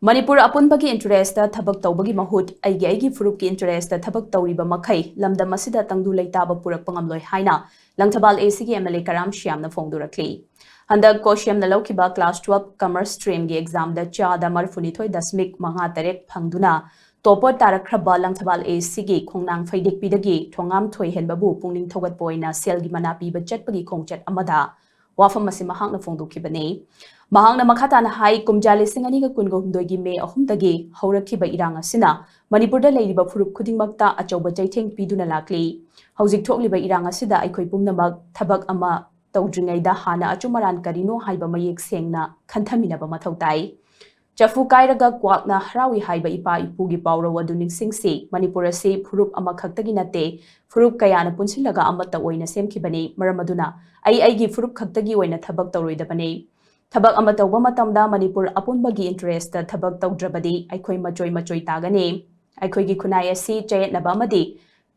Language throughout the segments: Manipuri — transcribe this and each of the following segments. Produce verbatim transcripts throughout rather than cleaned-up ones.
ꯃꯅꯤꯄꯨꯔ ꯑꯄꯨꯟꯕꯒꯤ interest ꯊꯕꯛ ꯇꯧꯕꯒꯤ ꯃꯍꯨꯠ ꯑꯩꯒꯤ ꯑꯩꯒꯤ ꯐꯨꯔꯨꯞꯀꯤ interest ꯊꯕꯛ ꯇꯧꯔꯤꯕ ꯃꯈꯩ ꯂꯝꯗꯝ ꯑꯁꯤꯗ ꯇꯪꯗꯨ ꯂꯩꯇꯥꯕ ꯄꯨꯔꯛꯄ ꯉꯝꯂꯣꯏ ꯍꯥꯏꯅ ꯂꯪꯊꯕꯥꯜ ACꯒꯤ MLA ꯀꯔꯥꯝ ꯁ꯭ꯌꯥꯝꯅ ꯐꯣꯡꯗꯣꯔꯛꯂꯤ꯫ ꯍꯟꯗꯛ COHEMꯅ ꯂꯧꯈꯤꯕ class twelve commerce streamꯒꯤ examꯗ ꯆꯥꯗ ꯃꯔꯤꯐꯨꯅꯤꯊꯣꯏ ꯗꯁꯃꯤꯛ ꯃꯉꯥ ꯇꯔꯦꯠ ꯐꯪꯗꯨꯅ topper ꯇꯥꯔꯛꯈ꯭ꯔꯕ ꯂꯪꯊꯕꯥꯜ ACꯒꯤ ꯈꯣꯡꯅꯥꯡ ꯐꯩꯗꯦꯛꯄꯤꯗꯒꯤ ꯊꯣꯉꯥꯝ ꯊꯣꯏꯍꯦꯟꯕꯕꯨ ꯄꯨꯛꯅꯤꯡ ꯊꯧꯒꯠꯄ ꯑꯣꯏꯅ ꯁꯦꯜꯒꯤ ꯃꯅꯥ ꯄꯤꯕ ꯆꯠꯄꯒꯤ ꯈꯣꯡꯆꯠ ꯑꯃꯗ ꯋꯥꯐꯝ ꯑꯁꯤ ꯃꯍꯥꯛꯅ ꯐꯣꯡꯗꯣꯛꯈꯤꯕꯅꯤ꯫ ꯃꯍꯥꯛꯅ ꯃꯈꯥ ꯇꯥꯅ ꯍꯥꯏ, ꯀꯨꯝꯖꯥ ꯂꯤꯁꯤꯡ ꯑꯅꯤꯒ ꯀꯨꯟꯒ ꯍꯨꯝꯗꯣꯏꯒꯤ ꯃꯦ ꯑꯍꯨꯝꯗꯒꯤ ꯍꯧꯔꯛꯈꯤꯕ ꯏꯔꯥꯡ ꯑꯁꯤꯅ ꯃꯅꯤꯄꯨꯔꯗ ꯂꯩꯔꯤꯕ ꯐꯨꯔꯨꯞ ꯈꯨꯗꯤꯡꯃꯛꯇ ꯑꯆꯧꯕ ꯆꯩꯊꯦꯡ ꯄꯤꯗꯨꯅ ꯂꯥꯛꯂꯤ꯫ ꯍꯧꯖꯤꯛ ꯊꯣꯛꯂꯤꯕ ꯏꯔꯥꯡ ꯑꯁꯤꯗ ꯑꯩꯈꯣꯏ ꯄꯨꯝꯅꯃꯛ ꯊꯕꯛ ꯑꯃ ꯇꯧꯗ꯭ꯔꯤꯉꯩꯗ ꯍꯥꯟꯅ ꯑꯆꯨꯝ ꯑꯔꯥꯟ ꯀꯔꯤꯅꯣ ꯍꯥꯏꯕ ꯃꯌꯦꯛ ꯁꯦꯡꯅ ꯈꯟꯊꯃꯤꯟꯅꯕ ꯃꯊꯧ ꯇꯥꯏ꯫ ꯆꯐꯨ ꯀꯥꯏꯔꯒ ꯀ꯭ꯋꯥꯛꯅ ꯍꯔꯥꯎꯏ ꯍꯥꯏꯕ ꯏꯄꯥ ꯏꯄꯨꯒꯤ ꯄꯥꯎꯔꯧ ꯑꯗꯨ ꯅꯤꯡꯁꯤꯡꯁꯤ꯫ ꯃꯅꯤꯄꯨꯔ ꯑꯁꯤ ꯐꯨꯔꯨꯞ ꯑꯃꯈꯛꯇꯒꯤ ꯅꯠꯇꯦ, ꯐꯨꯔꯨꯞ ꯀꯌꯥꯅ ꯄꯨꯟꯁꯤꯜꯂꯒ ꯑꯃꯠꯇ ꯑꯣꯏꯅ ꯁꯦꯝꯈꯤꯕꯅꯤ꯫ ꯃꯔꯝ ꯑꯗꯨꯅ ꯑꯩ ꯑꯩꯒꯤ ꯐꯨꯔꯨꯞ ꯈꯛꯇꯒꯤ ꯑꯣꯏꯅ ꯊꯕꯛ ꯇꯧꯔꯣꯏꯗꯕꯅꯤ꯫ ꯊꯕꯛ ꯑꯃ ꯇꯧꯕ ꯃꯇꯝꯗ ꯃꯅꯤꯄꯨꯔ ꯑꯄꯨꯟꯕꯒꯤ interest ꯊꯕꯛ ꯇꯧꯗ꯭ꯔꯕꯗꯤ ꯑꯩꯈꯣꯏ ꯃꯆꯣꯏ ꯃꯆꯣꯏ ꯇꯥꯒꯅꯤ꯫ ꯑꯩꯈꯣꯏꯒꯤ ꯈꯨꯟꯅꯥꯏ ꯑꯁꯤ ꯆꯌꯦꯠꯅꯕ ꯑꯃꯗꯤ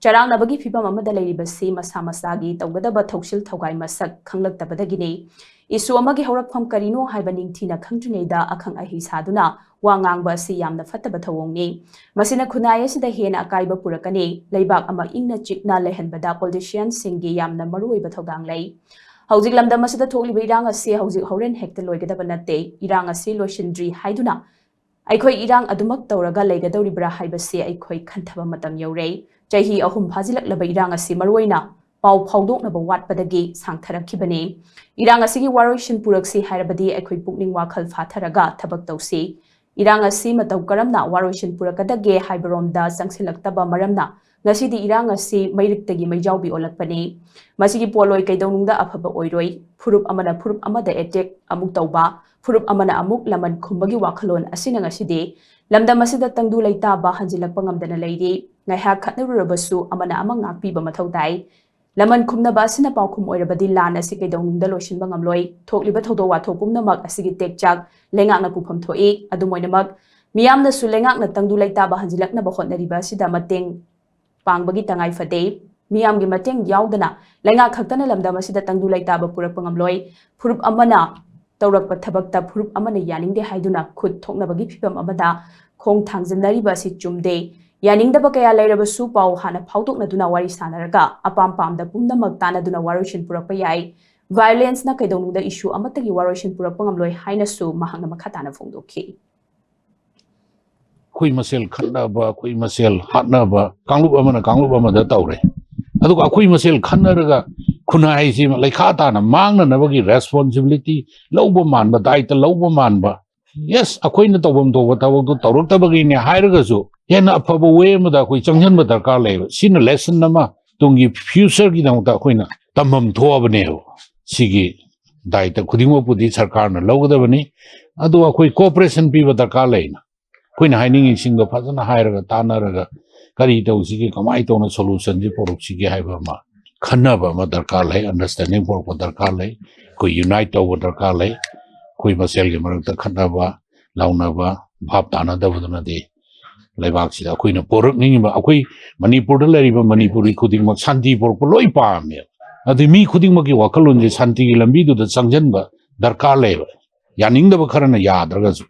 ꯆꯔꯥꯡꯅꯕꯒꯤ ꯐꯤꯚꯝ ꯑꯃꯗ ꯂꯩꯔꯤꯕꯁꯤ ꯃꯁꯥ ꯃꯁꯥꯒꯤ ꯇꯧꯒꯗꯕ ꯊꯧꯁꯤꯜ ꯊꯧꯒꯥꯏ ꯃꯁꯛ ꯈꯪꯂꯛꯇꯕꯗꯒꯤꯅꯤ꯫ Issue ꯑꯃꯒꯤ ꯍꯧꯔꯛꯐꯝ ꯀꯔꯤꯅꯣ ꯍꯥꯏꯕ ꯅꯤꯡꯊꯤꯅ ꯈꯪꯗ꯭ꯔꯤꯉꯩꯗ ꯑꯈꯪ ꯑꯍꯩ ꯁꯥꯗꯨꯅ ꯋꯥ ꯉꯥꯡꯕ ꯑꯁꯤ ꯌꯥꯝꯅ ꯐꯠꯇꯕ ꯊꯧꯑꯣꯡꯅꯤ꯫ ꯃꯁꯤꯅ ꯈꯨꯟꯅꯥꯏ ꯑꯁꯤꯗ ꯍꯦꯟꯅ ꯑꯀꯥꯏꯕ ꯄꯨꯔꯛꯀꯅꯤ꯫ ꯂꯩꯕꯥꯛ ꯑꯃ ꯏꯪꯅ ꯆꯤꯛꯅ ꯂꯩꯍꯟꯕꯗ politicianꯁꯤꯡꯒꯤ ꯌꯥꯝꯅ ꯃꯔꯨꯑꯣꯏꯕ ꯊꯧꯗꯥꯡ ꯂꯩ꯫ ꯍꯧꯖꯤꯛ ꯂꯝꯗꯝ ꯑꯁꯤꯗ ꯊꯣꯛꯂꯤꯕ ꯏꯔꯥꯡ ꯑꯁꯤ ꯍꯧꯖꯤꯛ ꯍꯣꯔꯦꯟ ꯍꯦꯛꯇ ꯂꯣꯏꯒꯗꯕ ꯅꯠꯇꯦ꯫ ꯏꯔꯥꯡ ꯑꯁꯤ ꯂꯣꯏꯁꯤꯟꯗ꯭ꯔꯤ ꯍꯥꯏꯗꯨꯅ ꯑꯩꯈꯣꯏ ꯏꯔꯥꯡ ꯑꯗꯨꯃꯛ ꯇꯧꯔꯒ ꯂꯩꯒꯗꯧꯔꯤꯕ꯭ꯔꯥ ꯍꯥꯏꯕꯁꯤ ꯑꯩꯈꯣꯏ ꯈꯟꯊꯕ ꯃꯇꯝ ꯌꯧꯔꯦ꯫ ꯆꯍꯤ ꯑꯍꯨꯝ ꯐꯥꯖꯤꯜꯂꯛꯂꯕ ꯏꯔꯥꯡ ꯑꯁꯤ ꯃꯔꯨꯑꯣꯏꯅ ꯄꯥꯎ ꯐꯥꯎꯗꯣꯛꯅꯕ ꯋꯥꯠꯄꯗꯒꯤ ꯁꯥꯡꯊꯔꯛꯈꯤꯕꯅꯤ꯫ ꯏꯔꯥꯡ ꯑꯁꯤꯒꯤ ꯋꯥꯔꯣꯏꯁꯤꯟ ꯄꯨꯔꯛꯁꯤ ꯍꯥꯏꯔꯕꯗꯤ ꯑꯩꯈꯣꯏ ꯄꯨꯛꯅꯤꯡ ꯋꯥꯈꯜ ꯐꯥꯊꯔꯒ ꯊꯕꯛ ꯇꯧꯁꯤ꯫ ꯏꯔꯥꯡ ꯑꯁꯤ ꯃꯇꯧ ꯀꯔꯝꯅ ꯋꯥꯔꯣꯏꯁꯤꯟ ꯄꯨꯔꯛꯀꯗꯒꯦ ꯍꯥꯏꯕꯔꯣꯝꯗ ꯆꯪꯁꯤꯜꯂꯛꯇꯕ ꯃꯔꯝꯅ ꯉꯁꯤꯗꯤ ꯏꯔꯥꯡ ꯑꯁꯤ ꯃꯩꯔꯤꯛꯇꯒꯤ ꯃꯩꯖꯥꯎꯕꯤ ꯑꯣꯜꯂꯛꯄꯅꯤ꯫ ꯃꯁꯤꯒꯤ ꯄꯣꯠꯂꯣꯏ ꯀꯩꯗꯧꯅꯨꯡꯗ ꯑꯐꯕ ꯑꯣꯏꯔꯣꯏ꯫ ꯐꯨꯔꯨꯞ ꯑꯃꯅ ꯐꯨꯔꯨꯞ ꯑꯃꯗ attack ꯑꯃꯨꯛ ꯇꯧꯕ, ꯐꯨꯔꯨꯞ ꯑꯃꯅ ꯑꯃꯨꯛ ꯂꯃꯟ ꯈꯨꯝꯕꯒꯤ ꯋꯥꯈꯜꯂꯣꯟ ꯑꯁꯤꯅ ꯉꯁꯤꯗꯤ ꯂꯝꯗꯝ ꯑꯁꯤꯗ ꯇꯪꯗꯨ ꯂꯩꯇꯥꯕ ꯍꯟꯖꯤꯜꯂꯛꯄ ꯉꯝꯗꯅ ꯂꯩꯔꯤ꯫ ꯉꯥꯏꯍꯥꯛ ꯈꯠꯅꯔꯨꯔꯕꯁꯨ ꯑꯃꯅ ꯑꯃ ꯉꯥꯛꯄꯤꯕ ꯃꯊꯧ ꯇꯥꯏ꯫ ꯂꯃꯟ ꯈꯨꯝꯅꯕ ꯑꯁꯤꯅ ꯄꯥꯎꯈꯨꯝ ꯑꯣꯏꯔꯕꯗꯤ ꯂꯥꯟ ꯑꯁꯤ ꯀꯩꯗꯧꯅꯨꯡꯗ ꯂꯣꯏꯁꯤꯟꯕ ꯉꯝꯂꯣꯏ꯫ ꯊꯣꯛꯂꯤꯕ ꯊꯧꯗꯣꯛ ꯋꯥꯊꯣꯛ ꯄꯨꯝꯅꯃꯛ ꯑꯁꯤꯒꯤ ꯇꯦꯛꯆꯥꯛ ꯂꯩꯉꯥꯛꯅ ꯄꯨꯐꯝ ꯊꯣꯛꯏ꯫ ꯑꯗꯨꯝ ꯑꯣꯏꯅꯃꯛ, ꯃꯤꯌꯥꯝꯅꯁꯨ ꯂꯩꯉꯥꯛꯅ ꯇꯪꯗꯨ ꯂꯩꯇꯥꯕ ꯍꯟꯖꯤꯜꯂꯛꯅꯕ ꯍꯣꯠꯅꯔꯤꯕ ꯑꯁꯤꯗ ꯃꯇꯦꯡ ꯄꯥꯡꯕꯒꯤ ꯇꯉꯥꯏ ꯐꯗꯦ꯫ ꯃꯤꯌꯥꯝꯒꯤ ꯃꯇꯦꯡ ꯌꯥꯎꯗꯅ ꯂꯩꯉꯥꯛ ꯈꯛꯇꯅ ꯂꯝꯗꯝ ꯑꯁꯤꯗ ꯇꯪꯗꯨ ꯂꯩꯇꯥꯕ ꯄꯨꯔꯛꯄ ꯉꯝꯂꯣꯏ꯫ ꯐꯨꯔꯨꯞ ꯑꯃꯅ ꯇꯧꯔꯛꯄ ꯊꯕꯛꯇ ꯐꯨꯔꯨꯞ ꯑꯃꯅ ꯌꯥꯅꯤꯡꯗꯦ ꯍꯥꯏꯗꯨꯅ ꯈꯨꯠ ꯊꯣꯛꯅꯕꯒꯤ ꯐꯤꯚꯝ ꯑꯃꯗ ꯈꯣꯡ ꯊꯥꯡꯖꯤꯟꯅꯔꯤꯕ ꯑꯁꯤ ꯆꯨꯝꯗꯦ꯫ ꯌꯥꯅꯤꯡꯗꯕ ꯀꯌꯥ ꯂꯩꯔꯕꯁꯨ ꯄꯥꯎ ꯍꯥꯟꯅ ꯐꯥꯎꯗꯣꯛꯅꯗꯨꯅ ꯋꯥꯔꯤ ꯁꯥꯟꯅꯔꯒ ꯑꯄꯥꯝ ꯄꯥꯝꯗ ꯄꯨꯝꯅꯃꯛ ꯇꯥꯟꯅꯗꯨꯅ ꯋꯥꯔꯣꯏꯁꯤꯟ ꯄꯨꯔꯛꯄ ꯌꯥꯏ꯫ Violence ꯅ ꯀꯩꯗꯧꯅꯨꯡꯗ issue ꯑꯃꯠꯇꯒꯤ ꯋꯥꯔꯣꯏꯁꯤꯟ ꯄꯨꯔꯛꯄ ꯉꯝꯂꯣꯏ ꯍꯥꯏꯅꯁꯨ ꯃꯍꯥꯛꯅ ꯃꯈꯥ ꯇꯥꯅ ꯐꯣꯡꯗꯣꯛꯈꯤ꯫ ꯑꯩꯈꯣꯏ ꯃꯁꯦꯜ ꯈꯠꯅꯕ, ꯑꯩꯈꯣꯏ ꯃꯁꯦꯜ ꯍꯥꯠꯅꯕ, ꯀꯥꯡꯂꯨꯞ ꯑꯃꯅ ꯀꯥꯡꯂꯨꯞ ꯑꯃꯗ ꯇꯧꯔꯦ꯫ ꯑꯗꯨꯒ ꯑꯩꯈꯣꯏ ꯃꯁꯦꯜ ꯈꯠꯅꯔꯒ ꯈꯨꯟꯅꯥꯏꯁꯤ ꯂꯩꯈꯥ ꯇꯥꯅ ꯃꯥꯡꯅꯅꯕꯒꯤ responsibility ꯂꯧꯕ ꯃꯥꯟꯕ, ꯗꯥꯏꯇ ꯂꯧꯕ ꯃꯥꯟꯕ, yes, ꯑꯩꯈꯣꯏꯅ ꯇꯧꯐꯝ ꯊꯣꯛꯄ ꯊꯕꯛꯇꯨ ꯇꯧꯔꯛꯇꯕꯒꯤꯅꯦ ꯍꯥꯏꯔꯒꯁꯨ ꯍꯦꯟꯅ ꯑꯐꯕ way ꯑꯃꯗ ꯑꯩꯈꯣꯏ ꯆꯪꯁꯤꯟꯕ ꯗꯔꯀꯥꯔ ꯂꯩꯌꯦꯕ꯫ ꯁꯤꯅ lesson ꯑꯃ ꯇꯨꯡꯒꯤ future ꯒꯤꯗꯃꯛꯇ ꯑꯩꯈꯣꯏꯅ ꯇꯝꯐꯝ ꯊꯣꯛꯑꯕꯅꯦꯕ꯫ ꯁꯤꯒꯤ ꯗꯥꯏꯇ ꯈꯨꯗꯤꯡꯃꯛꯄꯨꯗꯤ ꯁꯔꯀꯥꯔꯅ ꯂꯧꯒꯗꯕꯅꯤ꯫ ꯑꯗꯨ ꯑꯩꯈꯣꯏ cooperation ꯄꯤꯕ ꯗꯔꯀꯥꯔ ꯂꯩꯅ ꯑꯩꯈꯣꯏꯅ ꯍꯥꯏꯅꯤꯡꯉꯤꯁꯤꯡꯗꯣ ꯐꯖꯅ ꯍꯥꯏꯔꯒ ꯇꯥꯟꯅꯔꯒ ꯀꯔꯤ ꯇꯧꯁꯤꯒꯦ, ꯀꯃꯥꯏꯅ ꯇꯧꯅ solution ꯁꯤ ꯄꯨꯔꯛꯁꯤꯒꯦ ꯍꯥꯏꯕ ꯑꯃ ꯈꯟꯅꯕ ꯑꯃ ꯗꯔꯀꯥꯔ ꯂꯩ, understanding ꯄꯨꯔꯛꯄ ꯗꯔꯀꯥꯔ ꯂꯩ, ꯑꯩꯈꯣꯏ unite ꯇꯧꯕ ꯗꯔꯀꯥꯔ ꯂꯩ꯫ ꯑꯩꯈꯣꯏ ꯃꯁꯦꯜꯒꯤ ꯃꯔꯛꯇ ꯈꯠꯅꯕ ꯂꯥꯎꯅꯕ, ꯚꯥꯞ ꯇꯥꯅꯗꯕꯗꯨꯅꯗꯤ ꯂꯩꯕꯥꯛꯁꯤꯗ ꯑꯩꯈꯣꯏꯅ ꯄꯣꯔꯛꯅꯤꯡꯉꯤꯕ, ꯑꯩꯈꯣꯏ ꯃꯅꯤꯄꯨꯔꯗ ꯂꯩꯔꯤꯕ ꯃꯅꯤꯄꯨꯔꯤ ꯈꯨꯗꯤꯡꯃꯛ ꯁꯥꯟꯇꯤ ꯄꯣꯔꯛꯄ ꯂꯣꯏ ꯄꯥꯝꯃꯦꯕ꯫ ꯑꯗꯨ ꯃꯤ ꯈꯨꯗꯤꯡꯃꯛꯀꯤ ꯋꯥꯈꯜꯂꯣꯟꯁꯦ ꯁꯥꯟꯇꯤꯒꯤ ꯂꯝꯕꯤꯗꯨꯗ ꯆꯪꯁꯤꯟꯕ ꯗꯔꯀꯥꯔ ꯂꯩꯌꯦꯕ꯫ ꯌꯥꯅꯤꯡꯗꯕ ꯈꯔꯅ ꯌꯥꯗ꯭ꯔꯒꯁꯨ